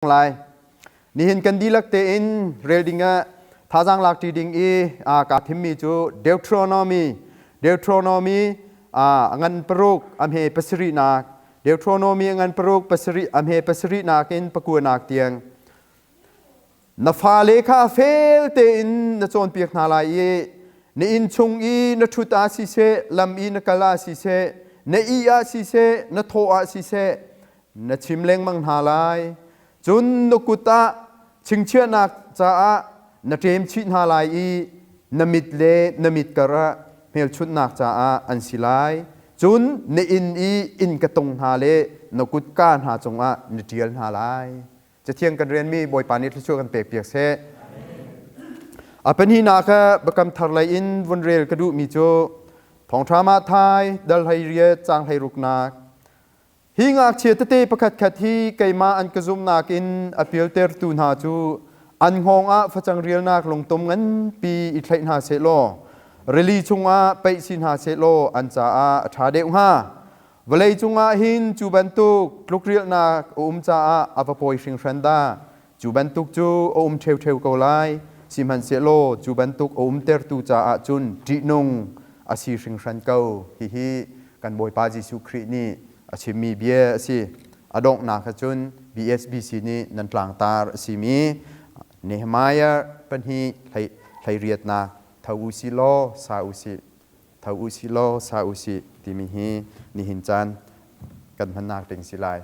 Lai. Nihin kan dihlak tein rel dingah thazaang lak ṭi ding i kaa thimmi cu Deuteronomy Deuteronomy a ngan paruk a hme pasarihnak Deuteronomy a ngan paruk pasarih a hme pasarihnak in pakuanak tiang. Na fale kha fel tein na cawnpiak hna lai i na inn chung i na ṭhut ah siseh, lam i na kal ah siseh, na ih ah siseh, na thawh ah siseh, na chim lengmang hna lai. Cun na kut ah chingchiahnak caah na ṭem chih hna lai i na mit le na mit karah hmelchunhnak caah an si lai. Cun na inn i innka tung hna le na kutka hna cungah na ṭial hna lai. Cathiang kan rianmi Bawipa nih thluachuah kan pekpiak seh. A pahnihnak ah Biakam Thar lei in vun rel ka duhmi cu Thawngṭha Matthai dal 18 caang 16nak. Hi ngakchia tete pakhatkhat hi keimah an ka zumhnak in a pialtertu hna cu an hngawng ah facang rialnak lungtum nganpi i thlaih hna sehlaw rili chungah paih si hna sehlaw an caah a ṭha deuh hnga. Vawlei cungah hin cu bantuk tlukrialnak a um caah a va pawi hringhran dah. Cu bantuk cu a um ṭheoṭheo ko lai, sihmanhsehlaw cu bantuk a umtertu caah cun ṭihnung a si hringhran ko. Hihi kan Bawipa Jesuh Khrih nih a chimmi bia a si. A donghnak ah cun BSBC nih nan tlangtar a simi Nehemiah pahnih hleiriatnak tho u sih law sa u sih, tho u sih law sa u sih timi hi nihin caan kan hmannak ding si lai.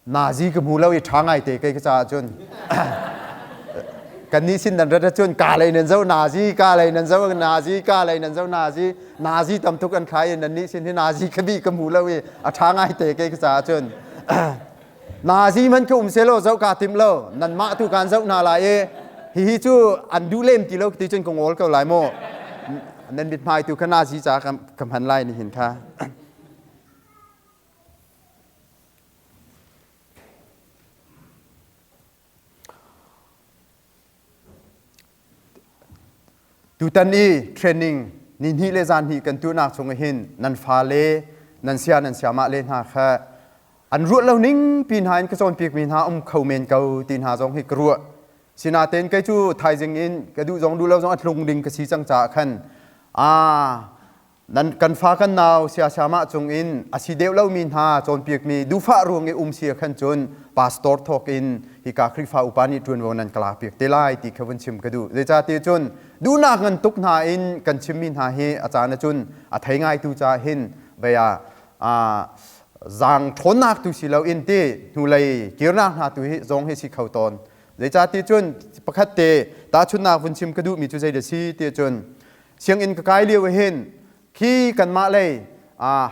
Nazi ka hmu lo i ṭha ngaite kei ka caah cun. Kannih sin nan rat ahcun ka lei nan zo Nazi, ka lei nan zo Nazi, ka lei nan zo Nazi, Nazi tam tuk an thlai i nannih sin hi Nazi ka bi ka hmu lo i a ṭha ngaite kei ka caah cun. Nazi man ka um selaw zoh kaa tim lo. Nanmah tu kaan zoh hna lai i hihi cu an duh lem ti lo ti cun ka ngol ko lai mu. Nan mithmai tu kha Nazi ca ka hman lai nihin kha. Tutan i training ni hnih le zan hnih kan tuahnak chung hin nan fale nan sia nan siamah le hna kha an ruah lo ning pi hna in ka cawnpiak mi hna um kho men ko ti hna zong hi ka ruah. Sinain kei cu thaizing in ka duh zong duh lo zong a tlung ding ka si cang caah khan Nan kan fa kan nau siasiamah cungin a si deuh lomi hna cawnpiakmi duhfah ruang i um si khan cun pastor thawk in hika Khrihfa upa nih ṭuanvo nan ka lakpiak te lai ti kha vun chim ka duh. Zeicahtiah cun duhnak ngan tuk hna in kan chimmi hna hi a caan ahcun a thei ngaitu ca hin vei ah zaang ṭhawnnak tu si loin ti hnulei kirnak hna tu hi zong hi si kho tawn. Zeicahtiah cun pakhat te tahchunhnak vun chim ka duhmi cu zei dah si ti cun Sianginn ka kai lio hin khi kanmah lei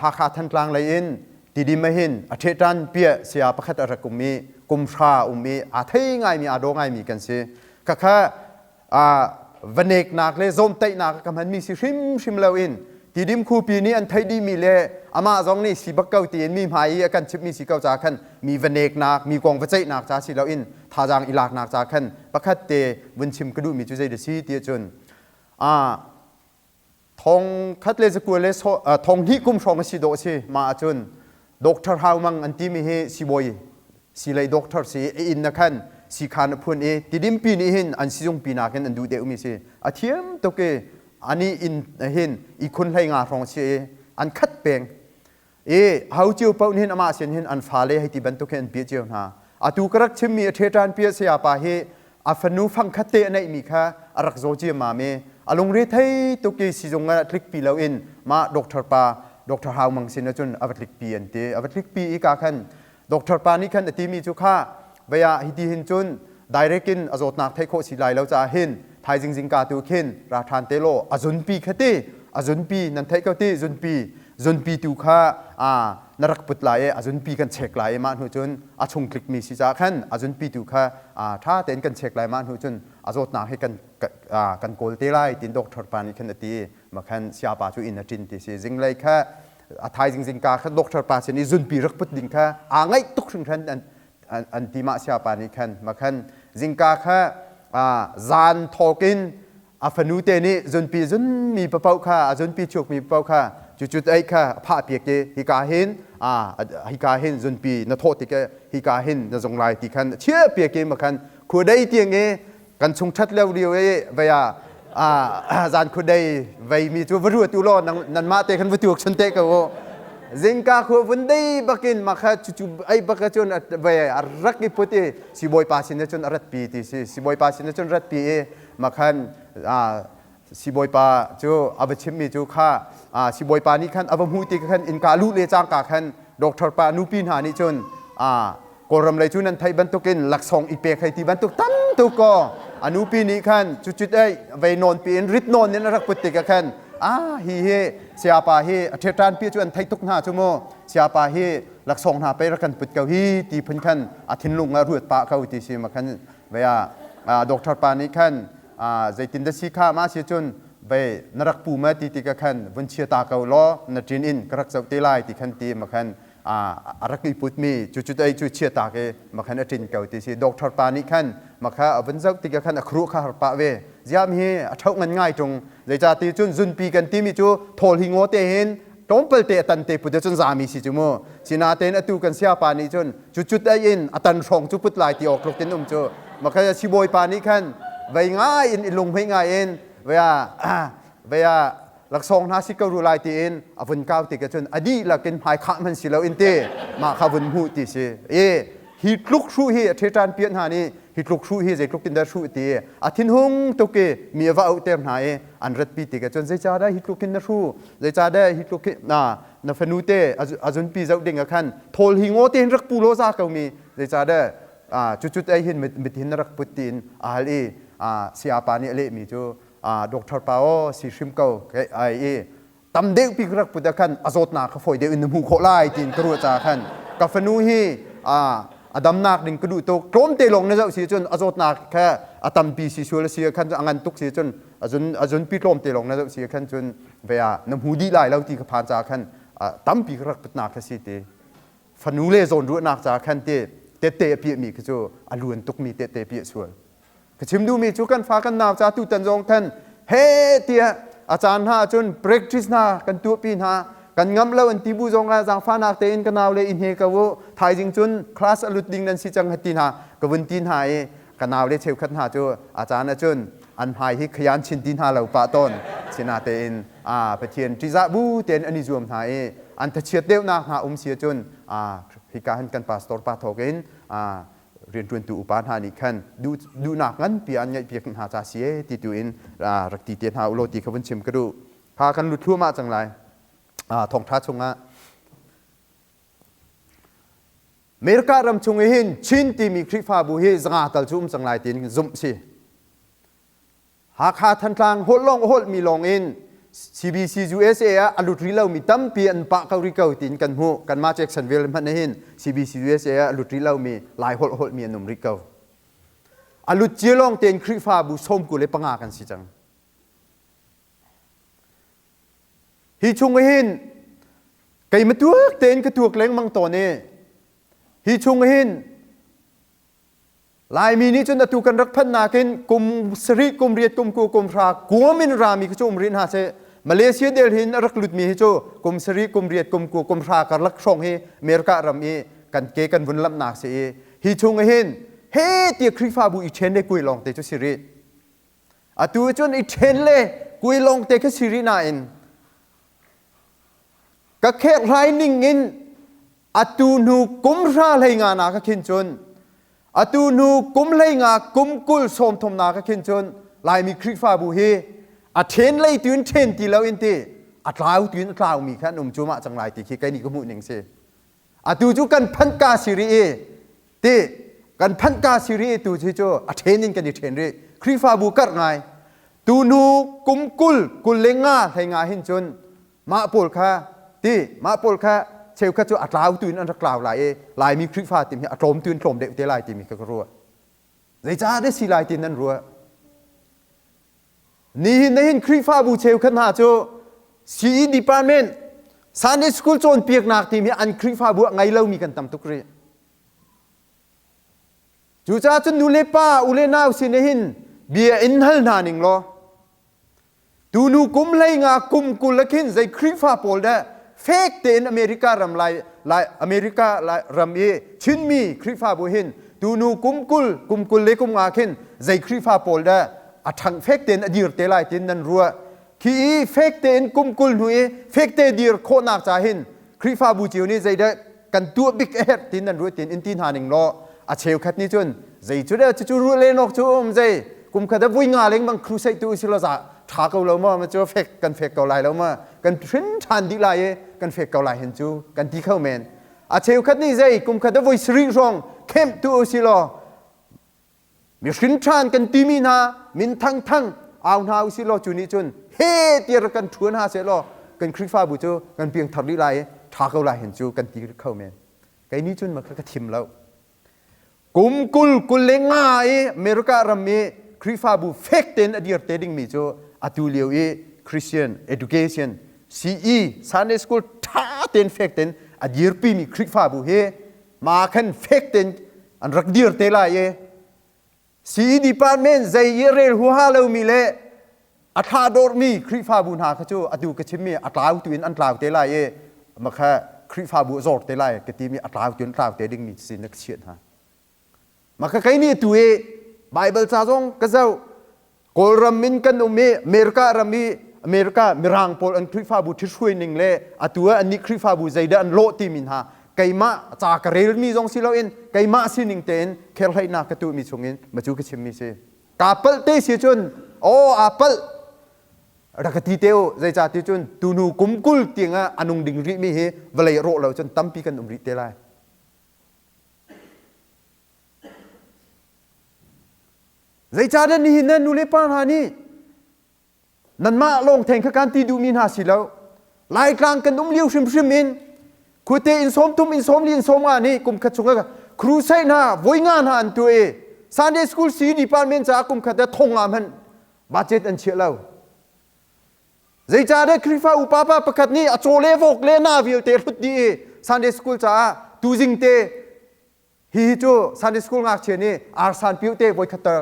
Hakha Thantlang lei in Tidim ah hin a ṭhehṭan piah saya pakhat a rak um i kum hra um i aa thei ngaimi aa daw ngaimi kan si. Khakha vaneknak le zawmtaihnak ka hmanmi si hrimhrim loin Tidim khupi nih an theih dihmi le amah zong nih si bak ko tiin mi hmai i a kan chimhmi si ko ca khan mi vaneknak mi kong va ceihnak ca si loin thazaang i laknak ca khan pakhat te vun chim ka duhmi cu zei dah si ti ahcun Thong khat le zakua le thong hnih kum hrawng a si dawh a si. Mah ahcun Doctor Hau Mang an timi hi siibawi silei doctor si i inn na khan siikhan a phun i Tidimpi nih hin an sizungpi nakin an duh deuhmi si. A thiam tuk i ani inn hin ihkhun hlei nga hrawng si i an khat peng. I ho cio paoh nih hin amah sin hin an fale hei ti bantuk hin an piah cio hna. Atu ka rak chimmi a ṭheṭan piah sayapa hi a fanu fangkhat te a neihmi kha a rak zaw ciammam i a lungre thei tuk i sizung ah tlikpi loin mah doctor pa Dr. Hau Mang sin ahcun a va tlikpi an ti. A va tlikpi i ka khan doctor pa nih khan a timi cu kha vei ah hiti hin cun direct in a zawtnak theih khawh si lai lo caah hin thaizing zingka tu khin ra ṭhan te law a zunpi kha ti a zunpi nan theih ko ti zunpi zunpi tu kha na rak put lai i a zunpi kan check lai i mah hnu cun a chung tlikmi si caah khan a zunpi tu kha ṭha tein kan check lai mah hnu cun a zawtnak hi kan kan kawl te lai tin doctor pa nih khan a ti ma khan siapa cu inn a ṭin ti si zinglei kha a thaizing zingka kha doctor pa sin i zunpi rak put ding kha aa ngaih tuk hringhran an an ti mah siapa nih khan ma khan zingka kha zan thawk in a fanu te nih zunpi zunmi papoh kha a zunpi chukmi papoh kha cucut ei kha a phah piak i hika hin A hika hin zunpi na thawh tik hika hin na zung lai ti khan chia pia ke ma khan khudei tiang e kan chung that leo lio e vaya a zan khudei vei mi chu va tu lo nan ma te khan va tuak chun te ko zingka khu vun dei bakin ma kha chu chu ai baka chun vei a rak i put i sibawi pa sin cun a rat pi ti si sibawi pa sin cun rat pi i ma khan sibawipa cu a va chimmi cu kha sibawipa nih khan a va hmuh ti khan innka luh le cangka khan doctor pa nupi hna nih cun Kawlram lei cu nan theih bantukin laksawng i pek hei ti bantuk tam tuk ko a nupi nih khan cucut ei vei nawn pi in rit nawn in a rak put tikah khan a hi hi siapa hi a ṭheṭan pi cu an theih tuk hna cu mu siapa hi laksawng hna pei rak kan put ko hi ti phun khan a thinlung a ruat pah ko ti si ma khan vei a doctor pa nih khan zeitin dah si kha ma si cun vei na rak pu ma ti ti ka khan vun chia ta ko law na ṭin in ka rak zoh te lai ti khan ti ma khan a rak i put mi cu cu ei cu chia ta ke ma khan a ṭin ko ti si doctor pa nih khan ma kha a vun zoh ti ka khan a khru kha har pah ve ziam hi a ṭho ngan ngai ṭung zeica ti cun zunpi kan ti mi cu thawl hi ngaw te hin tlawmpal te a tan te put cun zami si cu mu sinatein atu kan siapa nih cun cu cut ai in a tan hrawng cu put lai ti awk tluk tin um cu makha sibawi pa nih khan vei ngai in i lunghmei ngai in vea vea laksawng hna si ko ru lai ti in a vun kau ti ka cun a dihlak in hmai khah hman si lo in ti mah kha vun hmuh ti si i hi tluk hruh hi a ṭheṭan pian hna nih hi tluk hruh hi zeitluk in dah hruh ti a thinhung tuk i mi a va auhter hna i an ratpi tikah cun zeicahdah hi tluk hin na hru zeicahdah hi tluk hin na na fanu te a zunpi zoh ding ah khan thawl hi ngaw te hin rak pu law za ko mi zeicahdah cucut ei hin mit hin na rak put tiin a hal i sayapa nih a lehmi cu doctor pa aw si hrim ko ai i tam deuh pi rak put ah khan a zawtnak kha fawi deuh in na hmuh khawh lai tiin ka ruah caah khan ka fanu hi a damnak ding ka duh tuk tlawmte lawng na zoh si cun a zawtnak kha a tampi si sual si khan a ngan tuk si cun a zun pi tlawmte lawng na zoh si khan cun ve ah na hmu dih lai lo ti ka phan caah khan tampi ka rak putnak kha si ti fanu le zawn ruahnak caah khan ti tette a piahmi khi cu a luan tukmi tette piah sual Ka chim duhmi cu kan fa kan nau ca tutan zong khan he tiah a caan hna ahcun practice hna kan tuahpi hna kan ngamh lo an ti bu zong ah zaangfahnak tein ka nau le i hne ko u thaizing cun class a lut ding nan si cang hati hna ka vun ti hna i ka nau le cheukhat hna cu a caan ahcun an hmai hi khayan chin ti hna lo pah tawn sina tein a Pathian ṭihzah bu tein an i zuam hna i an thachiat deuhnak hna um si ahcun hika hin kan pastor pa thawk in rianṭuantu upa hna nih khan duhnak nganpi an ngeihpiak hna ca si e ti tu in rak ti te hna ulaw ti kha vun chim ka duh. Kha kan lut thluahmah cang lai. Thawngṭha chungah America ram chung i hin Chin timi Khrihfabu hi zanga tal cu um cang lai tiin zumh si. Hakha Thantlang holh lawng holhmi lawng in CBC USA ah a lut rih lomi tampi an pah ko rih ko tiin kan hmuh. Kanmah Jacksonville hmanh hin CBC USA ah a lut rih lomi Lai holh holhmi an um rih ko. A lut cia lawng tein Khrihfabu 25 kan si cang. Hi chung hin keimah tuak tein ka tuak lengmang tawn i hi chung hin Laimi nih cun atu kan rak phanh nakin kum sarih, kum riat, kum ku, kum hra kuam in rami khi cu um rih hna seh. Malaysia del hin a rak lutmi hi cu kum sarih, kum riat, kum ku, kum hra karlak hrawng hi America ram i kan ke kan vun lamhnak si i hi chung hin he tia Khrihfabu i ṭhen le kui lawng te cu si rih. Atu cun i ṭhen le kui lawng te khi si rih nain ka kherhhlai ning in atu hnu kum hra hlei nga na ka khin cun atu hnu kum hlei nga kum kul sawm thum na ka khin cun Laimi Khrihfabu hi a ṭhen lei tu in ṭhen ti lo in ti a tlau tu in a tlau mi kha an um cu mah cang lai ti khi kei nih ka hmuh ning si atu cu kan phanh ka si rih i ti kan phanh ka si rih i tu hi cu a ṭhen in kan i ṭhen rih Khrihfabu karh ngai tu hnu kum kul kul le nga hlei nga hin cun mah pawl kha ti mah pawl kha cheukhat cu a tlau tu in an rak tlau lai i Laimi Khrihfa timi a tlawm tu in tlawm deuh te lai timi kha ka ruah zeicah dah si lai ti nan ruah nihin na hin Khrihfabu cheukhat hna cu CE department Sunday school cawnpiaknak timi an Khrihfabu a ngei lomi kan tam tuk rih cucaah cun nu le pa u le nau sin hin bia in hal hna ning law Tunu kum hlei nga kum 20 a khin zei Khrihfa pawl dah fek tein America ram lai Lai America lai ram i Chinmi Khrihfabu hin tunu kum 20 kum 25 khin zei Khrihfa pawl dah a ṭhang fek tein a dir te lai tin nan ruah? Khi i fek tein kum 20 hnu i fek te dir khawhnak ca hin Khrihfabu cio nih zeidah kan tuah bik a herh tin nan ruah tin in ti hna ning law, a cheukhat nih cun zei cu dah cucu ruah len awk cu um, zei kum khat ah vui nga lengmang crusade tu usih law za ṭha ko lo maw, ma cu fek kan fek ko lai lo ma, kan hrin ṭhan dih lai i kan fek ko lai hen cu kan ti kho men. A cheukhat nih zei kum khat ah voi sarih hrawng camp tu usih law mi hrin ṭhan kan timi hna min thang thang au hna usih law, cu nih cun he tiar kan ṭhuan ha seh law kan Khrihfabu cu kan piangthar dih lai i ṭha ko lai hen cu kan ti kho men. Kei nih cun ma kha ka thim lo. Kum 20 25 i America ram i Khrihfabu fek tein a dir te dingmi cu atu lio i Christian Education CE Sunday School ṭha tein fek tein a dirpimi Khrihfabu hi ma khan fek tein an rak dir te lai i CE department zei i rel huaha lomi le a thla dawrmi Khrihfabu hna kha cu atu ka chimmi a tlau tu in an tlau te lai i ma kha Khrihfabu a zor te lai ka timi a tlau tu in tlau te dingmi sin na ka chiah hna. Ma ka kei nih tu i Bible ca zong ka zoh. Kawlram in kan um i America ram i America Mirang pawl an Khrihfabu ṭhithruai ning le atu ah annih Khrihfabu zeidah an lawh timi hna keimah ca ka relmi zong si loin keimah sining tein kherhleihnak ka tuahmi chungin ma cu ka chimmi si. Kaa palh te si cun aw aa palh rak ka ti te u. Zeicah ti cun tunu kum 20 tiang ah a nung ding rihmi hi vawlei rawh lo cun tampi kan um rih te lai. Zeicahdah nihin nan nu le pa hna nih nanmah lawng theng kha kan ti duhmi hna si lo. Laitlang kan um lio hrimhrim in khuate in 30 in 40 in 50 nih kum khat chung ah crusade hna voi nga hna an tuah i Sunday school C department caah kum khat ah thong nga hmanh budget an chiah lo. Zeicahdah Khrihfa upa pa pakhat nih a caw le vok le na vialte hlut dih i Sunday school caah tuzing te Hihi cu Sunday school ngakchia nih arsan piu te voikhat tar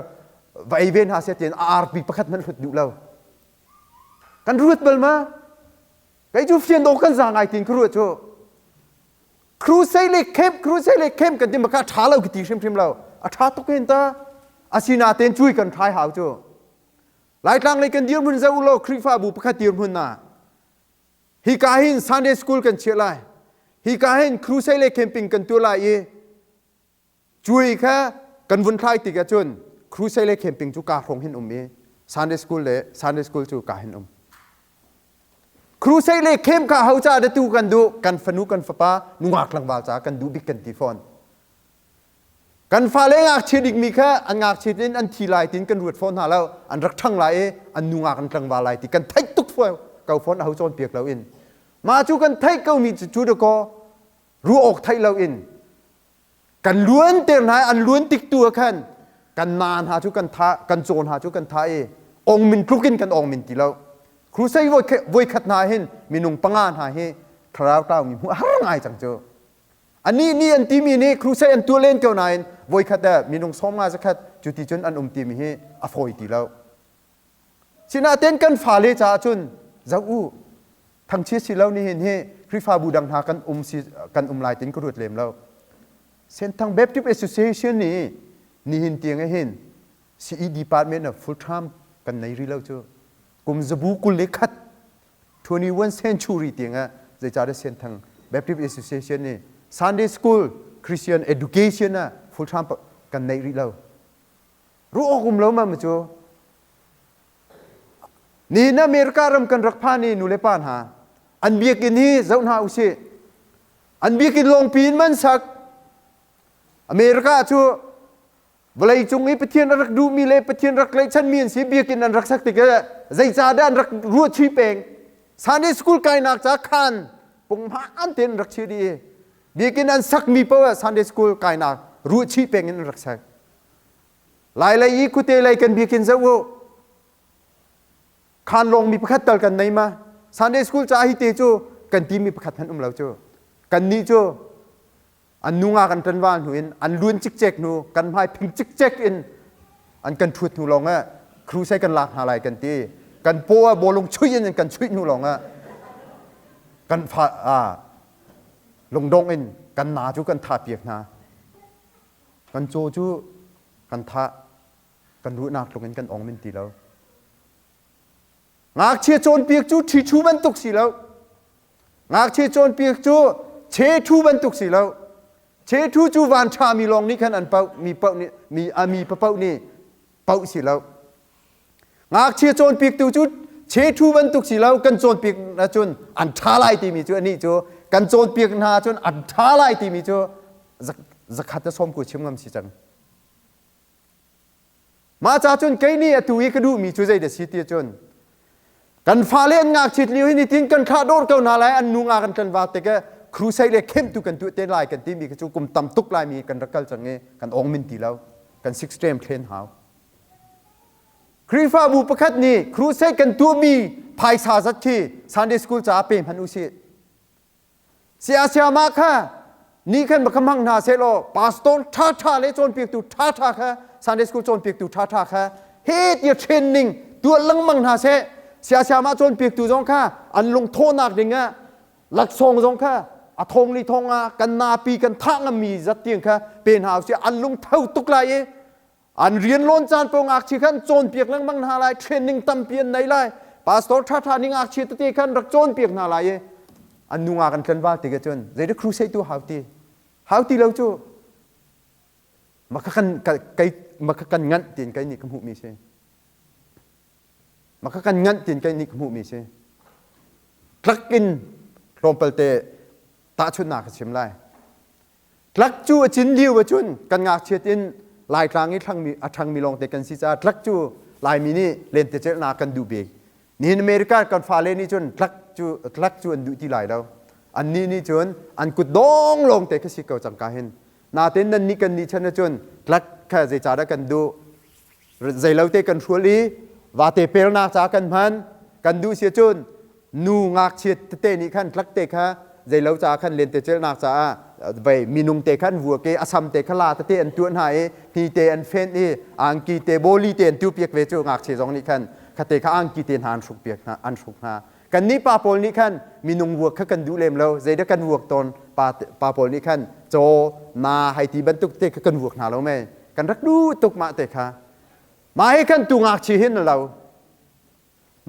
va ei ve hna seh tiin a arpi pakhat hmanh hlut duh lo. Kan ruat bal ma? Kei cu fian dawh kan za ngai tiin ka ruat cu. Crusade le camp, crusade le camp kan ti ma ka ṭha lo ka ti hrimhrim lo. A ṭha tuk hen ta. Asinain cui kan ṭhai hau cu. Laitlang lei kan dirhmun zoh u law Khrihfabu pakhat dirhmun na. Hika hin Sunday school kan chiah lai. Hika hin crusade le camping kan tuah lai i cuai kha kan vun thlai tik ahcun crusade le camping cu ka hrawng hin um i Sunday school le Sunday school cu ka hin um. Crusade le camp kha ho ca da tu kan duh? Kan fanu kan fapa nungak tlangval ca kan duh bik kan ti fawn. Kan fale ngakchia dikmi kha an ngakchiat in an thi lai tiin kan ruat fawn hna lo. An rak ṭhang lai i an nu ngak an tlangval lai ti kan theih tuk ko fawn, aho cawnpiak loin. Mah cu kan theih komi cu cu dakaw ruah awk theih loin kan luan ter hna i an luan tik tu ah khan kan na hna cu kan thah, kan caw hna cu kan thah i ongmin tluk in kan ongmin ti lo. Crusade voi khat hna hin minung panga hna hi thlarau tlaumi hmuh a har ngai cang cu. Anih nih an timi nih crusade an tuah len ko nain voikhat ah minung 50 zakhat cu ti cun an um timi hi a fawi ti lo. Sinain kan fale caah cun zoh u, thangchiat si lo nihin hi Khrihfabu dang hna kan um si kan um lai tin ka ruat lem lo. Senthang Baptist Association nih nihin tiang hin CE department ah full time kan nei rih lo cu. Kum zabu 21, 21 century tiangah zeicahdah Senthang Baptist Association nih Sunday School Christian Education ah full time kan neih rih lo. Ruah awk um lo ma cu. Nihin America ram kan rak phan i nu le pa hna an biakinn hi zoh hna usih. An biakinn lawngpi in man sak. America cu Vawleicung i Pathian a rak duhmi le Pathian rak tlaihchanmi an si. Biakinn an rak sak tikah zeicahdah an rak ruahchih peng? Sunday school kainak ca khan punghman tein an rak chih dih i biakinn an sakmi paoh ah Sunday school kainak ruahchih peng in an rak sak. Lailei i khuate lei kan biakinn zoh u. Khan lawngmi pakhat tal kan nei ma? Sunday school ca hi te cu kan timi pakhat hmanh um lo cu. Kannih cu an nu nga kan ṭanval hnu in an luan cikcek hnu, kan hmai phing cikcek in an kan ṭhut hnu lawng ah crusade kan lak hna lai kan ti. Kan paw ah bawlung chuih in an kan chuih hnu lawng ah kan fa ah. Lungdong in kan na cu kan thah piak hna. Kan caw cu kan thah. Kan ruahnak tluk in kan ong min ti lo. Ngakchia cawnpiak cu ṭhiṭhu bantuk si lo. Ngakchia cawnpiak cu cheṭhu bantuk si lo. Cheṭhu cu van ṭhami lawng nih khan an pauh, mi pauh nih mi a mi papoh nih pauh si lo. Ngakchia cawnpiaktu cu cheṭhu bantuk si lo, kan cawnpiak ahcun an ṭha lai timi cu anih cu kan cawnpiak hna ahcun an ṭha lai timi cu zakhat le sawm ku chim ngam si cang. Mah ca cun kei nih atu i ka duhmi cu zeidah si ti cun kan fale an ngakchit lio hi nitin kan thlah dawr ko hna lai an nu nga kan tlanva tik eh crusade le khentu kan tuah te lai kan timi cu kum tam tuk lai mi kan rak kal cang i kan ong min ti lo kan six term thlen hau Khrihfabu pakhat nih crusade kan tuahmi phaisa zat khi Sunday school caah pe hmanh usih Siasiamah kha ni khan va hmang hna sehlaw pastor ṭhaṭha le cawnpiaktu ṭhaṭha kha Sunday school cawnpiaktu ṭhaṭha kha he tia training tuah lengmang hna seh. Siasiamah cawnpiaktu zong kha an lungthawhnak dingah laksawng zong kha a thong li thong ah kan napi kan thah ngammi zat tiang kha pe hna usih an lungtho tuk lai i An rian lawn caan paoh ngakchia khan cawnpiak lengmang hna lai, training tampi an nei lai. Pastor ṭhaṭha nih ngakchia tete khan rak cawnpiak hna lai i an nu ngak an tlanval tik ahcun zeidah crusade tu hau ti? Hau ti lo cu. Maka kan kei maka kan nganh tiin kei nih ka hmuhmi si. Maka kan nganh tiin kei nih ka hmuhmi si. Tlak in tlawmpal te tahchunhnak ka chim lai. Tlak cu a cin lio ahcun kan ngakchiat in Laitlang i ṭhangmi, a ṭhangmi lawngte kan si caah tlak cu Laimi nih lentecelhnak kan duh bik. Nihin America kan fale nih cun tlak cu tlak cu an duh ti lai lo. Annih nih cun an kut dong lawngte kha si ko cang ka hin. Natin nan nih kan nih chan ahcun tlak kha zeicahdah kan duh? Zeilote kan hrual i vate pelnak ca kan hman. Kan duh si ahcun nu ngakchia tete nih khan tlak te kha zeilo ca khan lentecelhnak caah vei minung te khan vuak i a sam te kha la tete an tuah hna i hni te an fenh i angki te bawli te an tupiak ve cu ngakchia zong nih khan khate kha angki te hna an hruk piak hna an hruk hna kannih pa pawl nih khan minung vuak kha kan duh lem lo zeidah kan vuak tawn pa pa pawl nih khan caw na hei ti bantuk te kha kan vuak hna lo mei kan rak duh tuk mah te kha mah hi khan tu ngakchia hin lo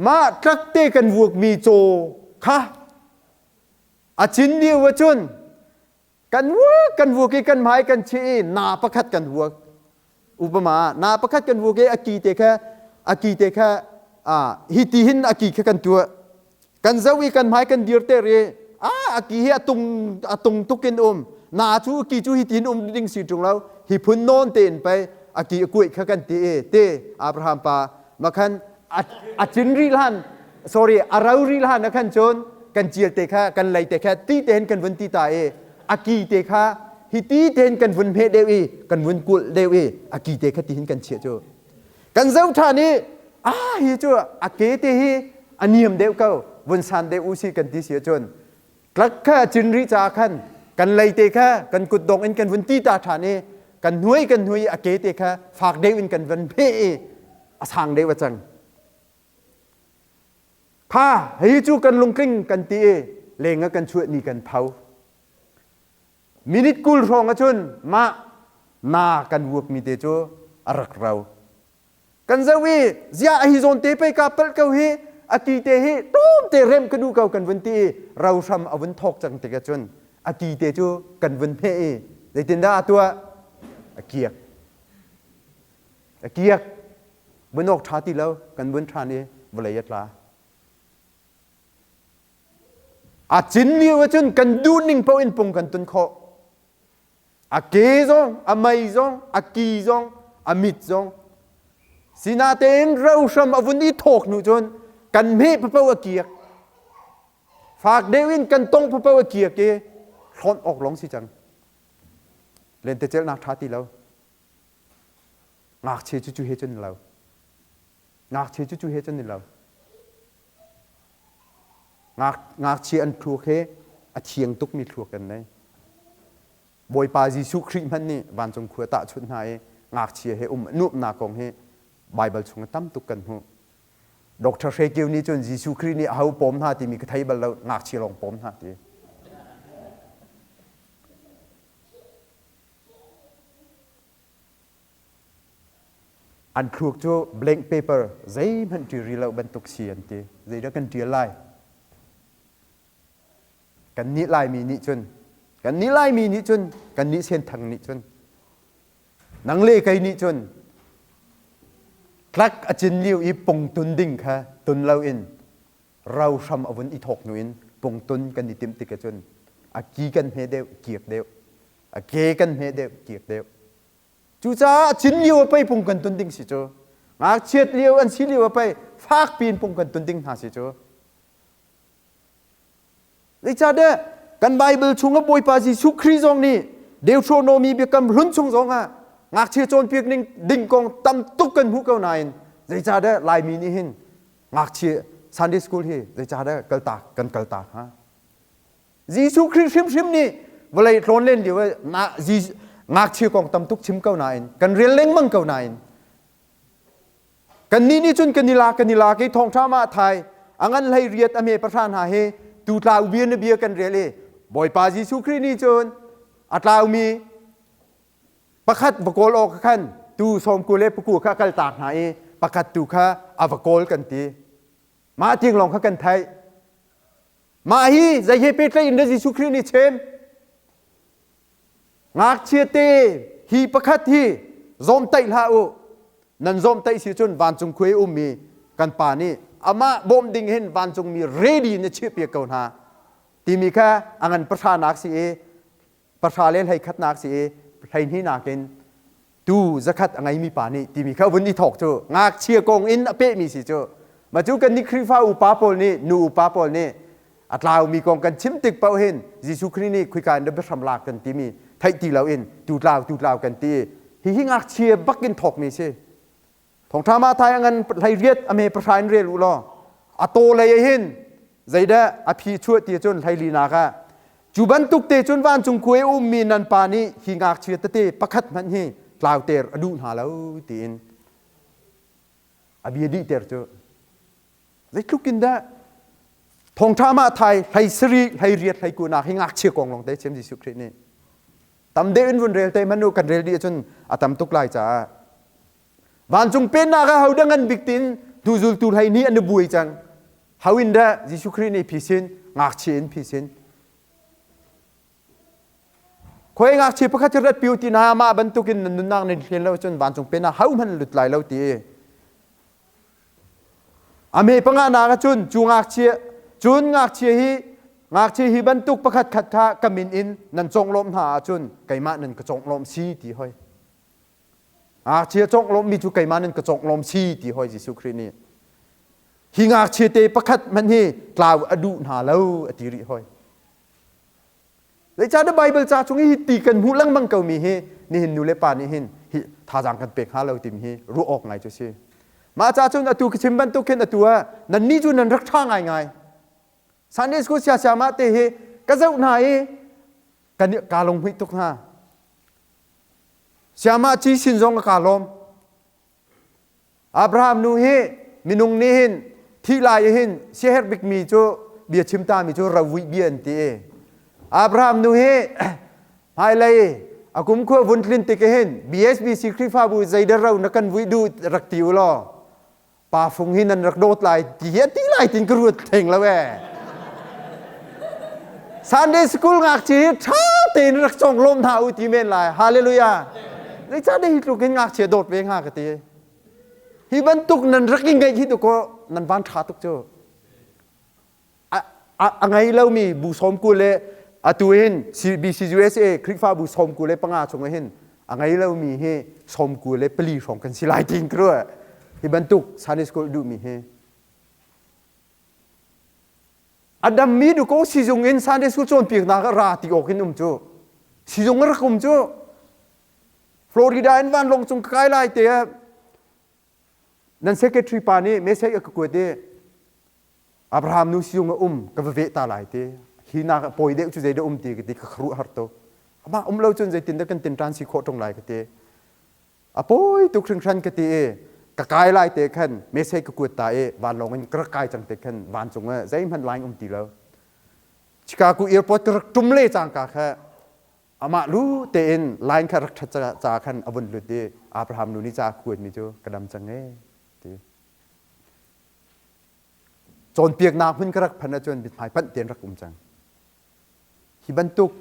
Mah tlakte kan vuakmi caw kha a cin lio ahcun kan vuak kan vuak i kan hmai kan chih i na pakhat kan vuak. Upama na pakhat kan vuak i a ki te kha a ki te kha hi ti hin a ki kha kan tuah. Kan zoh i kan hmai kan dir ter i a a ki hi a tung a tung tuk in um. Na cu ki cu hi tin um ding si ṭung lo. Hi phun nawn tein pei a ki a kuih kha kan ti i te Abraham pa makhan a cin rih hlan sorry a ro rih hlan ah khan cun kan cial te kha kan lei te kha ti tein kan vun ti ta i a ki te kha hi ti tein kan vun hmeh deuh i kan vun kulh deuh i a ki te kha ti hin kan chiah cu kan zoh ṭhan i a hi cu a ke te hi a niam deuh ko vun san deuh u si kan ti si ahcun tlak kha a cin rih caah khan kan lei te kha kan kutdong in kan vun ti ta ṭhan i kan hnuai kan hnuai a ke te kha fak deuh in kan van pheh i a sang deuh a cang kha hi cu kan lungtling kan ti i leng ah kan chuah ni kan tho minute 20 hrawng ahcun mah na kan vuak mi te cu a rak rau Kan zoh i ziah hi zawn te pei ka palh ko hi a ti te hi tlawm te rem ka duh ko kan vun ti i rohram a vun thawk cang tik ahcun a ti te cu kan vun hmeh i zeitindah a tuah a kiak a kiak bunawk ṭha ti lo kan vun ṭhan i vawlei a tla a cin lio ahcun kan duh ning paoh in pung kan tun khawh A ke zong, a mei zong, a ki zong, a mit zong. Sinatein rohram a vun i thawk hnu cun kan hmeh papo a kiak. Fak deuh in kan tong papo a kiak i hlawnh awk lawng si cang. Lentecelhnak ṭha ti lo. Ngakchia cu cu he cun lo. Ngakchia cu cu he cun ni lo. Ngakchia an thluak he a thiang tukmi thluak an nei. Bawipa Jesuh Khrih hmanh nih vancung khua tahchunh hna i ngakchia he um nuamhnak kong hi Baibal chung ah tam tuk kan hmuh. Dr. Hre Kio nih cun Jesuh Khrih nih aho pawm hna timi ka thei bal lo, ngakchia lawng pawm hna ti. An thluak cu blank paper zeihmanh ṭi ri lo bantuk si an ti. Zeidah kan ṭial lai? Kannih Laimi nih cun, kannih Laimi nih cun, kannih Senthang nih cun, nang le kei nih cun tlak a cin lio i pungtun ding kha tun loin ro hram a vun i thawk hnu in pungtun kan i timh tik ahcun a ki kan hme deuh, kiak deuh, a ke kan hme deuh, kiak deuh. Cucaah a cin lio a pei pung kan tun ding si cu. Ngakchiat lio an si lio a pei fak piin pung kan tun ding hna si cu. Zeicahtiah kan Bible chung ah Bawipa Jesuh Khrih zong nih Deuteronomy biakam hlun chung zong ah ngakchia cawnpiak ning ding kong tam tuk kan hmuh ko nain zeicahdah Laimi nih hin ngakchia Sunday school hi zeicahdah kaltak kan kaltak hnga? Jesuh Khrih hrimhrim nih vawlei tlawn len lio ah ngakchia kong tam tuk chim ko nain kan rel lengmang ko nain Kannih nih cun kan i lak kan i lak i thawngṭha ma thai a ngan hlei riat a me pahra hna hi tu tlau bia na bia kan rel i Bawipa Jesuh Khrih nih cun a tlaumi pakhat va kawl awk khan tu sawmku le paku kha a kaltak hna i pakhat tu kha a va kawl kan ti. Mah tiang lawng kha kan theih. Mah hi zei he pehtlaih in dah Jesuh Khrih nih chim? Ngakchia te hi pakhat hi zawmtaih hlah u. Nan zawmtaih si cun vancung khua i ummi kan pa nih amah bawmh ding hin vancungmi ready in a chiahpiak ko hna timi kha a ngan pahranak si i pahra le hleikhatnak si i hleihnihnak in tu zakhat a ngeimi pa nih timi kha vun i thawk cu ngakchia kong in a pehmi si cu ma cu kan nih Khrihfa upa pawl nih nu upa pawl nih a tlaumi kong kan chim tik paoh hin Jesuh Khrih nih khuika in biahram lak kan timi theih ti loin tu tlau tu tlau kan ti hihi ngakchia bak in thawkmi si thongtha ma thai ngan hlei riat a me pahra in rel u law a taw lei hin zeidah a phi chuah ti cun hlei nak ah cu bantuk te cun vancung khuai ummi nan pa nih hi ngakchia tete pakhat hmanh hi tlauter a duh hna lo tiin a bia dihter cu Zeitluk in dah thawngṭha mah thai hlei sarih hlei riat hlei kunak hi ngakchia kong lawng te chim Jesuh Khrih nih tam deuh in vun rel te hmanh u kan rel dih ahcun a tam tuk lai caah vancung pennak ah ho dah ngan bik tin hnuzultu hlei nih an i buai cang ho in dah Jesuh Khrih nih phisin ngakchia in phisin Khoi ngakchia pakhat cu rat piu ti na mah bantukin nan nunnak nan hlen lo cun vancung pen ah ho hmanh lut lai lo ti. A me panga nak ah cun cu ngakchia cun ngakchia hi ngakchia hi bantuk pakhat khat kha ka min in nan conglawmh hna ahcun keimah nan ka conglawmh si ti hoi. Ngakchia conglawmhmi cu keimah nan ka conglawm si ti hoi Jesuh Khrih nih. Hi ngakchia te pakhat hmanh hi tlau a duh hna lo a ti rih hoi. Zeicahtiah Baibal ca chung i ti kan hmuh lengmang komi hi nihin nu le pa nih hin hi thazaang kan pek hnga lo timi hi ruah awk ngai cu si. Mah ca cun atu ka chim bantuk khin atu ah nannih cu nan rak ṭha ngaingai. Sunday school siasiamah te hi ka zoh hna i kan kaa lunghmuih tuk hna. Siamah ci sin zong ka lawm. Abraham nu hi minung nih hin thih lai hin siaherh bikmi cu bia chim tami cu rovuih bia an ti i Abraham nu hi hmailei a kumkhua vun tlin tik hin BSBC Khrihfabu zeidah ro na kan vuih duh rak ti u law pa fung hi nan rak dawt lai ti hi a ti lai tin ka ruat theng lo ee Sunday school ngakchia hi ṭha tein rak cong lawm hna u ti men lai. Hallelujah. Zeicah hi tluk in ngakchia dawt ve hnga ka ti. Hi bantuk nan rak i ngeih hi tu ko nan van ṭha tuk cu. A ngei lomi bu sawm kul le atu hin BCUSA Khrihfabu 95 chung hin a ngei lomi hi 94 hrawng kan si lai tin ka ruah. Hi bantuk Sunday school duhmi hi. A dammi dukaw sizung in Sunday school cawnpiaknak ah ra ti awk in um cu. Sizung a rak um cu. Florida in vanlawng cung ka kai lai te ah nan secretary pa nih message a ka kuat i Abraham nu sizung a um ka va veh ta lai te. Hi nak pawi deuh cu zeidah um ti ka ti ka kharuah har tuk. Amah um lo cun zeitin dah kan tin ṭan si khawh ṭung lai ka ti. A pawi tuk hringhran ka ti i ka kai lai te khan message ka kuat ta i vanlawng in ka rak kai cang te khan vancung ah zeihmanh line um ti lo. Chicago airport ka rak ṭum le cangka kha Amah lu tein line kha rak ṭhat ca khan a vun lut i Abraham nu nih ca a kuatmi cu ka dam cang ee ti. Cawnpiaknak hmun ka rak phanh ahcun mithmai panh tein rak um cang. Hi bantuk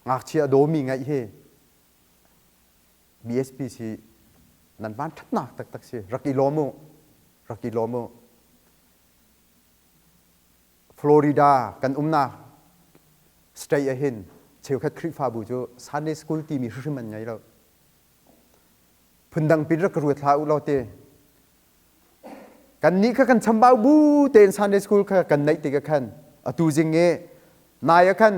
ngakchia a dawmi ngaih hi BSPC nan van ṭhatnak taktak si. Rak i lawm u. Rak i lawm u. Florida kan umnak state ah hin cheukhat Khrihfabu cu Sunday school timi hrimhrim an ngei lo. Phundang pin rak ka ruat hlah u law ti. Kannih kha kan chambau bu tein Sunday school kha kan neih tik ah khan atu zing i nai ah khan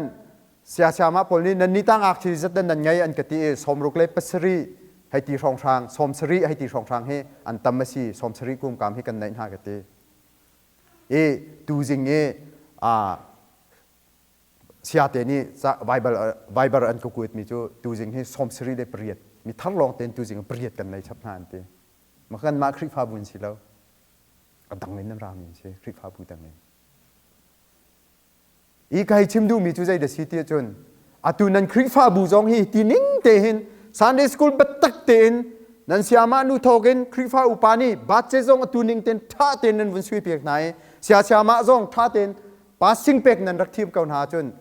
siasiama pawl nih nan ni tang ngakchia zat nan ngei an ka ti i 67 hei ti hrawnghrang 70 hei ti hrawnghrang hi an tam a si 70 kum kam hi kan neih hna ka ti. I tuzing i siate nih Bible an ka kuatmi cu tuzing hi 78 mi thar lawng tein tuzing pariat kan nei chap hna an ti. Ma kanmah Khrihfabu an si lo. A dang in an rami an si, Khrihfabu dang in. I ka hei chim duhmi cu zei dah si ti ahcun atu nan Khrihfabu zong hi ti ning te hin Sunday school biatak tein nan siamah nu thawk in Khrihfa upa nih batse zong atu ning tein ṭha tein nan vun sui piak hna i siasiamah zong ṭha tein passing pek nan rak thim ko hna ahcun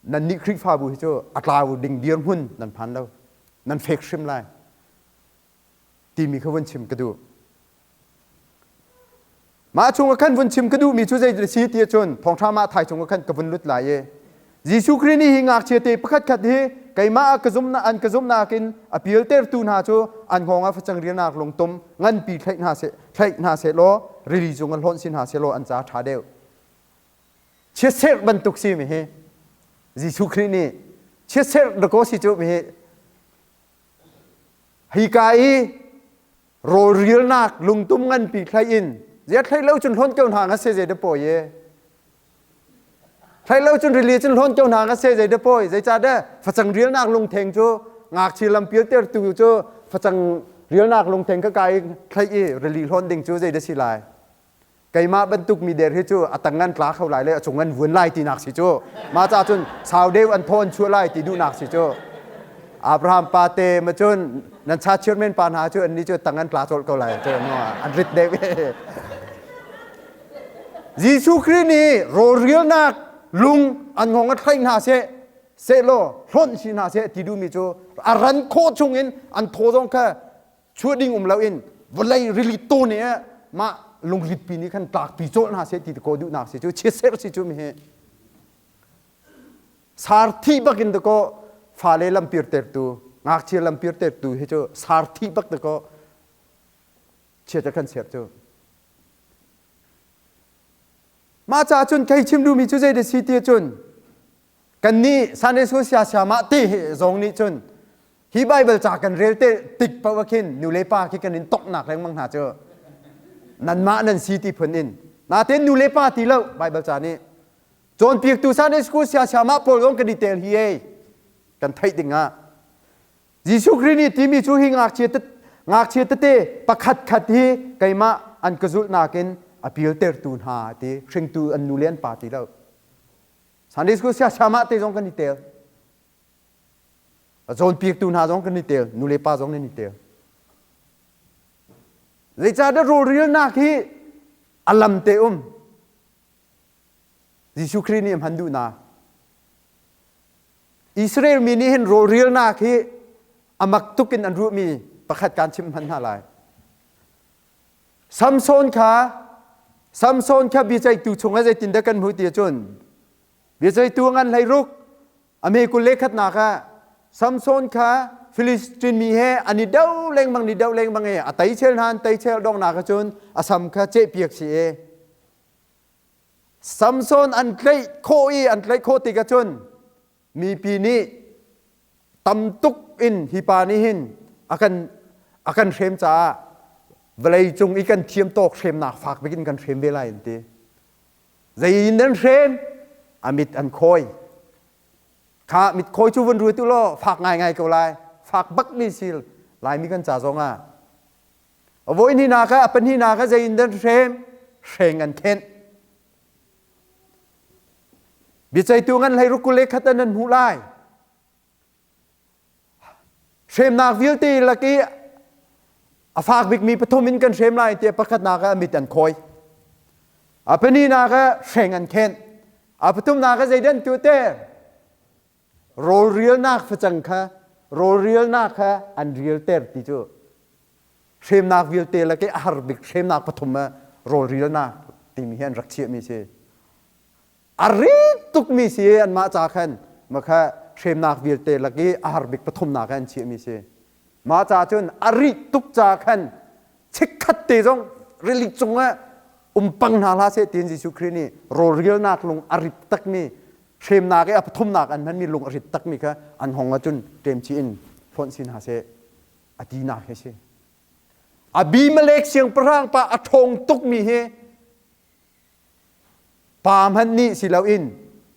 nan nih Khrihfabu hi cu a tlau ding dirhmun nan phan lo nan fek hrim lai timi kha vun chim ka duh. Mah chung ah khan vun chim ka duhmi cu zei si ti ahcun thawngṭha mah thai chung ah khan ka vun lut lai i Jesuh Khrih nih hi ngakchia te pakhat khat hi keimah ka zumnak an ka zumnak in a pialtertu hna cu an hngawng ah facang rialnak lungtum nganpi thlaih hna seh thlaih hna seh law rili cung ah hlawnh sin hna seh law an ca ṭha deuh. Chiatserh bantuk si mi hi Jesuh Khrih nih chiatserh dakaw si cu mi hi Hika i rawlrialnak lungtum nganpi thlai in zia thlai lo cun hlawn ko hna nga se zei da pawi e thlai lo cun rili cun hlawn ko hna nga se zei da pawi zeicahdah facang rialnak lungtheng cu ngakchia lampial tertu cu facang rialnak lungtheng ka kai thlai i rili hlawn ding cu zei da si lai Keimah bantuk mi der hi cu a tang an tla kho lai le a cung an vuan lai tinak si cu. Mah ca cun sau deuh an thaw an chuah lai ti duhnak si cu. Abraham pa te ma cun nan cha chairman pa hna cu an ni cu tang an tla colh ko lai cu an rit deuh. Jesuh Khrih nih rawlrialnak lung an ngong a thlaih hna seh sehlaw hlonh si hna seh ti duhmi cu a ran khawh chungin an thaw zong kha chuah ding um loin vawlei rili tawn i mah lungritpi nih khan tlakpi cawlh hna seh ti ko duhnak si cu chiatserh si cu mi hi sarthi bak in dakaw fale lampir tertu ngakchia lampir tertu hi cu sarthi bak dakaw chiat kan ser cu mah caah cun kei chim duhmi cu zei da si ti cun Kannih Sunday School siasiamah ti zong nih cun hi Bible ca kan rel te tik paoh ah khin nu le pa khi kan in toknak lengmang hna cu nanmah nan si ti phun in natein nu le pa ti lo Bible ca nih cawnpiaktu Sunday School siasiamah pawl zong kan i tel hi ei kan theih ding ah Jesuh Khrih nih timi cu hi ngakchia ngakchia tete pakhat khat hi keimah an ka zulh nakin a piltertu hna ti hringtu an nu le an pa ti lo Sunday school siasama te zong kan i tel. A cawnpiaktu hna zong kan i tel, nu le pa zong nan i tel. Zeicahdah rawlrialnak hi a lam te um? Jesuh Khrih nih a hman duhnak. Israel mi nih hin rawlrialnak hi a mak tuk in an ruahmi pakhat kan chimh hman hna lai. Samson kha Samson kha biaceihtu chungah zeitindah kan hmuh ti ahcun biaceihtu ngan 16 a me 21nak ah Samson kha Filistin mi he an i do lengmang ni do lengmang i a tei chel hna an tei chel donghnak ahcun a sam kha cehpiak si i Samson an tlaih khawh i an tlaih khawh tik ahcun mipi nih tam tuk in hi pa nih hin a kan hrem caah vawlei cung i kan thiam tawk hremnak fak bik in kan hrem ve lai an ti. Zei in an hrem? A mit an khawi. Kha mit khawi cu vun ruat u law fak ngaingai ko lai. Fak bak mi si Laimi kan ca zong ah. A voi hnih kha a pahnihnak kha zei in an hrem? Hreng an khenh. Biaceihtu ngan 61 an nan hmuh lai. Hremnak vialte lak i a fak bikmi pathum in kan hrem lai tiah pakhatnak ah a mit an khawi. A pahnihnak ah hreng an khenh. A pathumnak ah zeidah an tuah te? Rawlrialnak facang kha rawlrialnak kha an rialter ti cu hremnak vialte lak i a har bik hremnak pathum ah rawlrialnak timi hi an rak chiahmi si. A rit tukmi si anmah ca khan ma kha hremnak vialte lak i a har bik pathumnak ah an chiahmi si. Mah ca cun a rih tuk ca khan chikkhat te zong rili cungah um pang hna hlah seh tiin Jesuh Khrih nih rawlrialnak lung a rit takmi hremnak i a pathumnak an hmanmi lung a rit takmi kha an hong ahcun ṭemchih in hlonh si hna seh a tinak hi a si. Abimelek siangpahrang pa a ṭhawng tukmi hi Pa hmanh nih si loin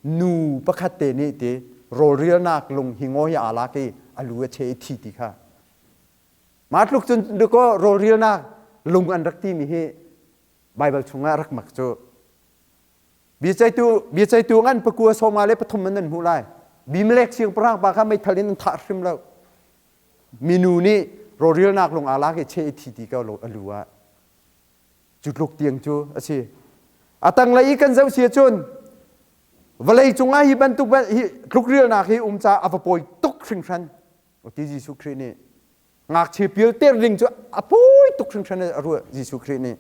nu pakhat te nih ti rawlrialnak lung hi ngaw hi aa lak i a lu a che i thi ti kha. Mah tluk cun dakaw rawlrialnak lung an rak timi hi Baibal chungah rak mak cu. Biaceitu biaceitu ngan pakua sawma le pathum an nan hmuh lai. Bimelek siangpahrang pa kha meithal in an thah hrim lo. Minu nih rawlrialnak lung aa lak i che i thi ti ko a lu ah. Cu tluk tiang cu a si. A tanglei i kan zoh si ahcun vawlei cungah hi bantuk hi tlukrialnak hi um caah a va pawi tuk hringhran. Ti Jesuh Khrih nih ngakchia pialter ding cu a pawi tuk hringhran a ruah Jesuh Khrih nih.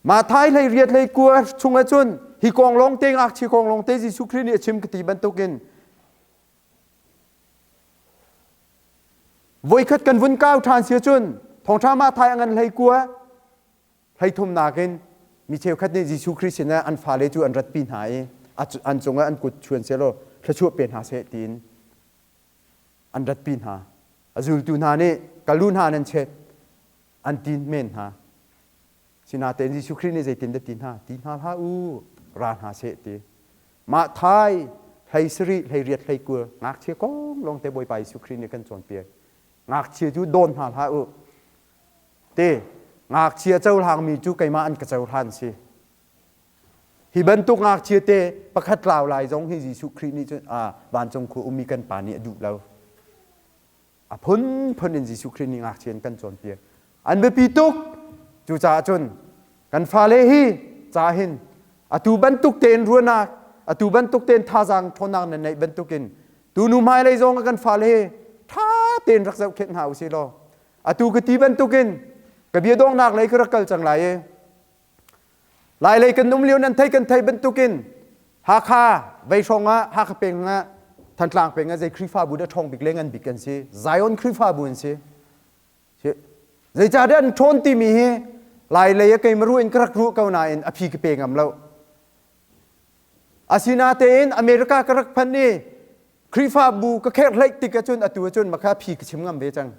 Mathai hlei riat hlei kua chung ahcun hi kong lawng te ngakchia kong lawng te Jesuh Khrih nih a chim ka ti bantukin Voikhat kan vun kau ṭhan si ahcun thawngṭha Mathai a ngan hlei kua hlei thumnak in mi cheukhat nih Jesuh Khrih sinah an fale cu an ratpi hna i an cungah an kut chuan sehlaw thluachuah pe hna seh tiin an ratpi hna. A zultu hna nih ka lu hna nan chet an ti men hna. Sinain Jesuh Khrih nih zeitin dah ti hna? Ti hna hlah u, ra hna seh ti. Mah thai hlei sarih hlei riat hlei kul ngakchia kong lawng te Bawipa Jesuh Khrih nih kan cawnpiak. Ngakchia cu dawn hna hlah u. Te ngakchia cohlangmi cu keimah an ka cohlan si. Hi bantuk ngakchia te pakhat tlau lai zong hi Jesuh Khrih nih cun vancung khua ummi kan pa nih a duh lo. A phunphun in Jesuh Khrih nih ngakchia in kan cawnpiak. An biapi tuk. Cucaah cun kan fale hi ca hin atu bantuk tein ruahnak, atu bantuk tein thazaang ṭhawnnak nan neih bantukin tunu hmailei zong ah kan fale hi ṭha tein rak zohkhenh hna usih law atu ka ti bantukin ka bia donghnak lei ka rak kal cang lai i Lailei kan um lio nan thei kan thei bantukin Hakha vei hrawng ah Hakha peng ah Thantlang peng ah zei Khrihfabu dah ṭhawng bik le ngan bik kan si Zion Khrihfabu an si. Zeicahtiah an ṭhawn timi hi Lailei ah keimah ruah in ka rak ruah ko nain a phi ka pe ngam lo. Asinatein America ka rak phanh i Khrihfabu ka kherhleih tik ahcun atu ahcun makha phi ka chim ngam ve cang.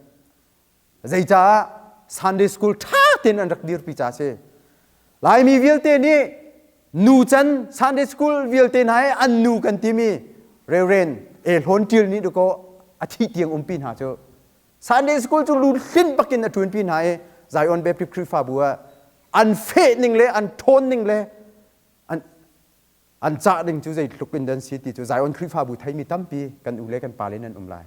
Zeicah Sunday school ṭha tein an rak dirpi ca si. Laimi vialte nih nu can Sunday school vialte hna hi an nu kan timi Reverend E Hlawn Ṭil nih dakaw a thih tiang umpi hna cu. Sunday school cu lu hlin bakin a ṭuanpi hna i Zion Baptist Khrihfabu ah an feh ning le an ṭhawn ning le an an cah ning cu zeitluk in dan si ti cu Zion Khrihfabu theimi tampi kan u le kan pa le nan um lai.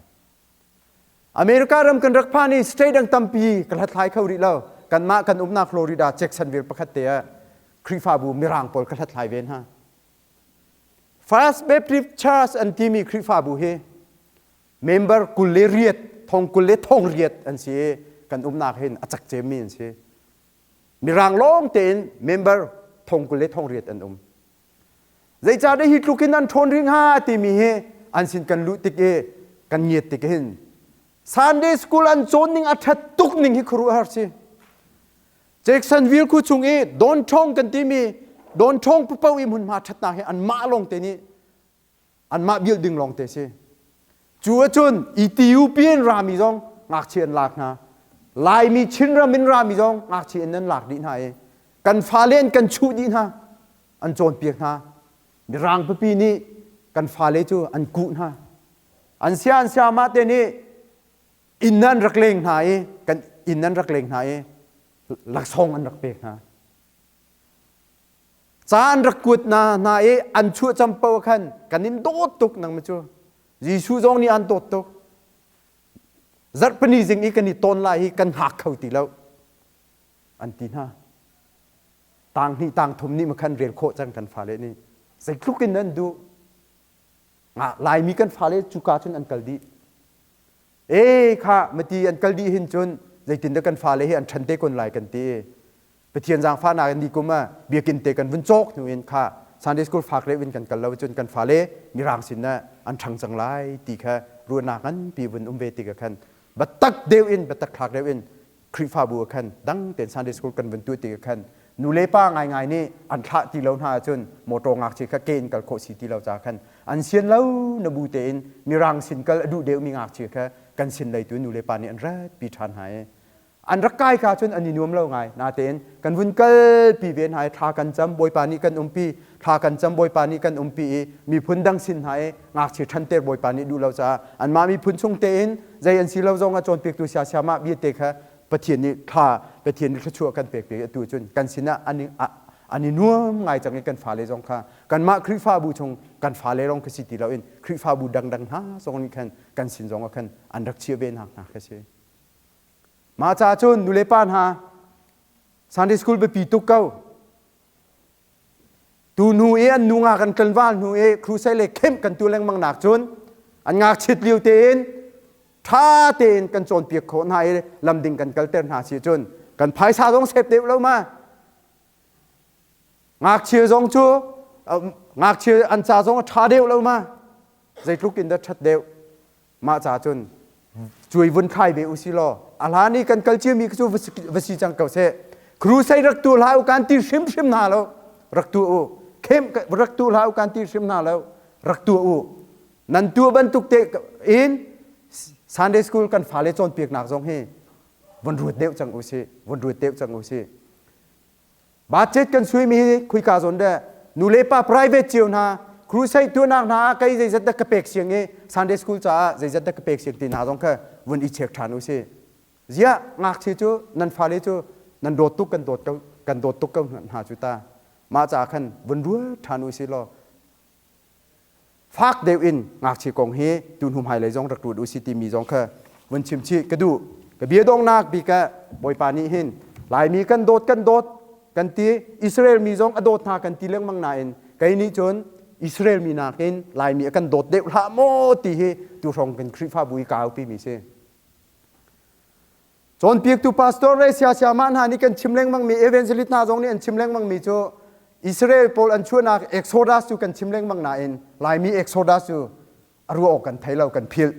America ram kan rak phan i state dang tampi ka hlathlai kho rih lo. Kanmah kan umnak Florida Jacksonville pakhat te ah Khrihfabu Mirang pawl ka hlathlai ve hna. First Baptist Church an timi Khrihfabu hi member 28 thong 28 an si i kan umnak hin a cak cemmi an si. Mirang lawng tein member thong 28 an um. Zeicahdah hi tluk in an ṭhawn rih hnga timi hi an sin kan luh tik i kan ngiat tik hin Sunday school an cawn ning a ṭhat tuk ning hi khuaruahhar si. Jacksonville khu chung i Don Ṭhawng kan timi Don Ṭhawng papo i hmunhma ṭhatnak hi anmah lawng te nih anmah building lawng te si. Cu ahcun Ethiopian rami zong ngakchia an lak hna. Laimi Chinram in rami zong ngakchia in an lak dih hna i kan fale an kan chuh dih hna. An cawnpiak hna. Mirang pipi nih kan fale cu an kuh hna. An sia an siamah te nih inn an rak leng hna i kan inn an rak leng hna i laksawng an rak pek hna. Ca an rak kuat hna hna i an chuah cam paoh khan kan in dawt tuk nang ma cu. Jesuh zong nih an dawt tuk. Zarhpini zing i kan i tawn lai hi kan hngak kho ti lo an ti hna. Tang hnih tang thum nih makhan rel khawh cang kan fale nih. Zeitluk in an duh. Laimi kan fale cuka cun an kal dih. E kha mati an kal dih hin cun zeitindah kan fale hi an ṭhan te kun lai kan ti. Pathian zaangfahnak in ni kum ah biakinn te kan vun cawk hnu in kha Sunday school fak le in kan kal lo cun kan fale mirang sin ah an ṭhang cang lai ti kha ruahnak nganpi vun um ve tik ah khan biatak deuh in biatak thlak deuh in Khrihfabu ah khan dang tein Sunday school kan vun tuah tik ah khan nu le pa ngaingai nih an thlah ti lo hna ahcun motor ngakchia kha ke in kal khawh si ti lo ca khan an sian lo na bu tein mirang sin kal a duh deuhmi ngakchia kha kan sin lei tu nu le pa nih an rat pi ṭhan hna i an rak kai ka cun an i nuam lo ngai natein kan vun kal pi ve hna i thla kan cam bawipa nih kan umpi thla kan cam bawipa nih kan umpi i miphun dang sin hna i ngakchia ṭhanter bawipa nih duh lo caah anmah miphun chung tein zei an si lo zong ah cawnpiaktu siasia mah bia te kha Pathian nih thla Pathian nih thluachuah kan pek pi atu cun kan sinah an an i nuam ngai cang i kan fale zong kha kanmah Khrihfabu chung kan fale lawng kha si ti loin Khrihfabu dangdang hna zong nih khan kan sin zong ah khan an rak chiah ve hna hna kha si. Mah caah cun nulepa hna Sunday school biapi tuk ko. Tu hnu i an nu nga kan tlanval hnu i crusade le camp kan tu lengmang nak cun an ngakchit lio tein ṭha tein kan cawnpiak khawh hna i lamding kan kalter hna si cun kan phaisa zong sep deuh lo ma. Ngakchia zong cu ngakchia an ca zong a ṭha deuh lo ma. Zeitluk in dah ṭhat deuh. Mah ca cun cuai vun thlai ve usi law a hlan i kan kal ciami cu va si cang ko seh. Crusade rak tu hlah u kan ti hrimhrim hna lo. Rak tu u. Khem rak tu hlah u kan ti hrim hna lo. Rak tu u. Nan tu bantuk te in Sunday school kan fale cawnpiaknak zong hi von ruat deuh cang u si. Von ruat deuh cang u si. Budget kan suimi hi khuika zawn dah nu le pa private cio hna crusade tuahnak hna ah kei zeizat dah ka pek siang i Sunday school caah zeizat dah ka pek siang ti hna zong kha vun i check ṭhan u si. Ziah ngakchia cu nan fale cu nan dawt tuk kan dawt ko kan dawt tuk ko hna cu ta. Mah caah khan vun ruat ṭhan u si law fak deuh in ngakchia kong hi tu hnu hmailei zong rak ruat u si timi zong kha vun chim chih ka duh. Ka bia donghnak bik ah Bawipa nih hin Laimi kan dawt kan dawt kan ti Israel mi zong a dawt hna kan ti lengmang nain kei nih cun Israel mi nakin Laimi a kan dawt deuh hlah maw ti hi tu hrawng kan Khrihfabu i kaupi mi si. Cawnpiaktu pastor le siasiamah hna nih kan chim lengmangmi evangelist hna zong nih an chim lengmangmi cu Israel pawl an chuahnak Exodus cu kan chim lengmang nain Laimi Exodus cu a ruah awk kan thei lo kan philh.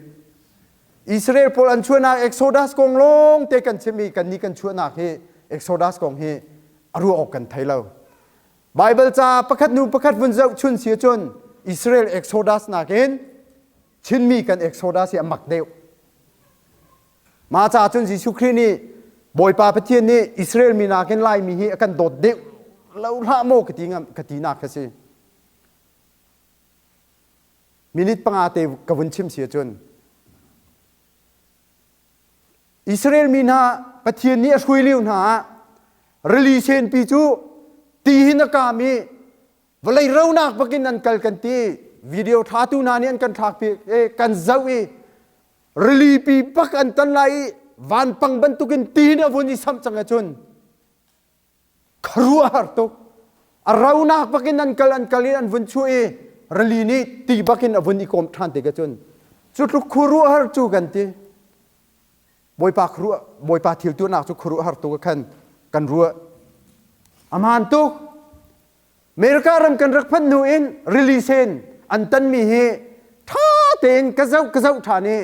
Israel pawl an chuahnak Exodus kong lawng te kan chim i kannih kan chuahnak hi Exodus kong hi a ruah awk kan thei lo. Bible ca pakhat hnu pakhat vun zoh chun si cun Israel Exodus nakin Chinmi kan Exodus hi a mak deuh. Mah caah cun Jesuh Khrih nih Bawipa Pathian nih Israel mi nakin Laimi hi a kan dawt deuh lo hlah maw ka ti ngam ka tinak kha si. Minute panga te ka vun chim si ahcun Israel mi hna Pathian nih a hruai lio hna ah rili senpi cu ti hin a kaam i vawlei ronak bakin an kal kan ti video thlatu hna nih an kan thlak pi kan zoh i Rilipi bak an tan lai i vanpang bantukin ti in a vun i samh cang ahcun khuaruahhar tuk. A ronak bakin an kal an kal i an vun chuah i rili nih ti bakin a vun i kawm ṭhan tik ahcun cu tluk khuaruahhar cu kan ti. Bawipa khuaruah Bawipa thil tuahnak cu khuaruahhar tuk khan kan ruah. A hmaan tuk. America ram kan rak phanh hnu in rili sen an tanmi hi ṭha tein ka zoh ka zoh ṭhan i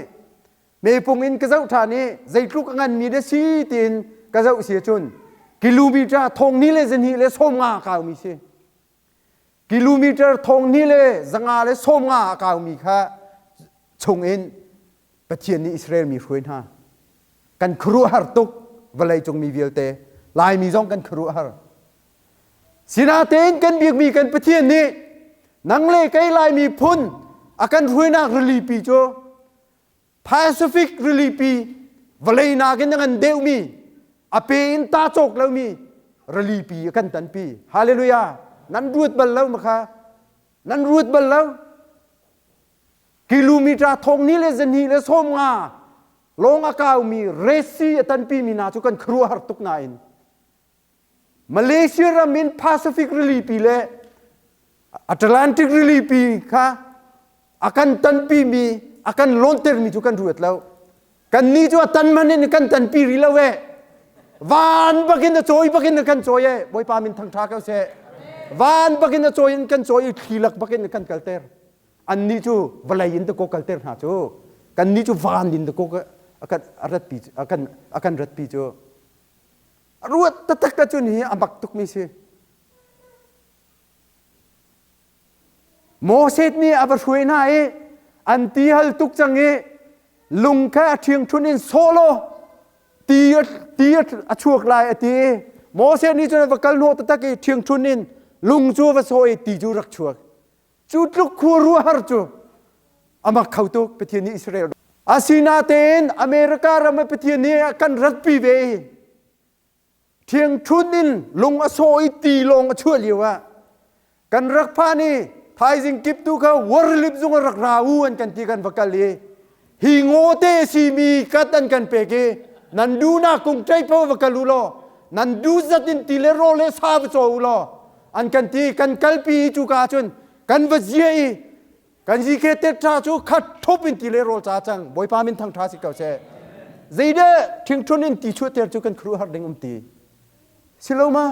mepung in ka zoh ṭhan i zeitluk a nganmi dah si tiin ka zoh si ahcun kilometer thong hnih le zahnih le 50 a kaumi si. Kilometer thong hnih le zanga le 50 a kaumi kha chungin Pathian nih Israel mi hruai hna. Kan khuaruahhar tuk vawleicung mi vialte. Laimi zong kan khuaruahhar. Sinatein kan biakmi kan Pathian nih nang le kei Lai miphun a kan hruainak rilipi cu Pacific rilipi vawlei nakin a ngan deuhmi a pe in ta cawk lomi rilipi a kan tanpi. Hallelujah! Nan ruat bal lo ma kha? Nan ruat bal lo? Kilometer thong ni le zahnih le 50. Lawng a kaumi Red Sea a tanpimi hna cu kan khuaruahhar tuk nain Malaysia ram in Pacific Rilipi le Atlantic Rilipi kha a kan tanpimi a kan lawntermi cu kan ruat lo. Kannih cu a tan man in kan tanpi rih lo eh. Van bakin a cawi bakin a kan cawi eh. Bawipa min thangṭha ko seh. Van bakin a cawi in kan cawi i thli lak bakin a kan kalter. Annih cu vawlei in dakaw kalter hna cu. Kannih cu van in dakaw a kan ratpi a kan a kan ratpi cu. Ruat taktak ahcun hi a mak tukmi si. Moses nih a va hruai hna i an ti hal tuk cang i lung kha a ṭhiangṭhun in sawh law ti ti a chuak lai a ti i Moses nih cun a va kal hnawh taktak i ṭhiangṭhun in lung cu a va sawh i ti cu rak chuak. Cu tluk khuaruahhar cu a mak kho tuk Pathian nih Israel. Asinatein America ram ah Pathian nih a kan ratpi ve i Ṭhiangṭhun in lung a sawh i ti lawng a chuah lio ah kan rak phan i thaizing kip tu kha warlip zung rak ra u an kan ti kan va kal i hi ngawte a simi kat an kan pek i nan duhnak kung ṭei po va kal u law nan duh zat in ti le rawl le sa va caw u law an kan ti kan kalpi i cuka cun kan va zia i Kan GK teṭha cu khat ṭhup in ti le rawl ca cang. Bawipa min thangṭha si ko seh. Zeidah ṭhingṭhun in ti chuahter cu kan khuaruahhar ding um ti? Si lo ma?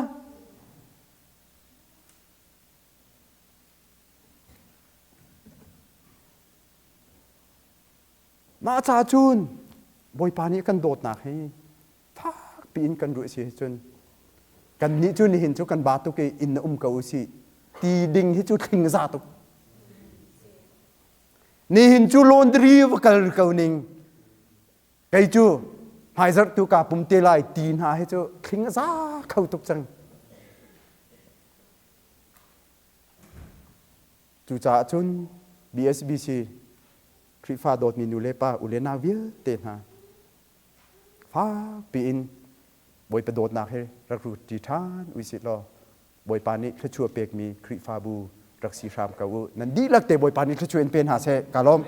Mah ca cun Bawipa nih kan dawtnak hi fakpi in kan ruah si cun kannih cu nihin cu kan ba tuk i inn na um ko usih ti ding hi cu thling za tuk nihin cu laundry va kal ko ning kei cu hmaizarh tu ka pum te lai ti hna hi cu thling za kho tuk cang cucaah cun BSBC Khrihfa dawtmi nu le pa u le nau vialte hna Fakpi in Bawipa dawtnak he rak lut ṭi ṭhan usih law Bawipa nih thluachuah pekmi Khrihfabu rak si hram ko u. Nan dihlak te Bawipa nih thluachuah in pe hna seh. Ka lawm.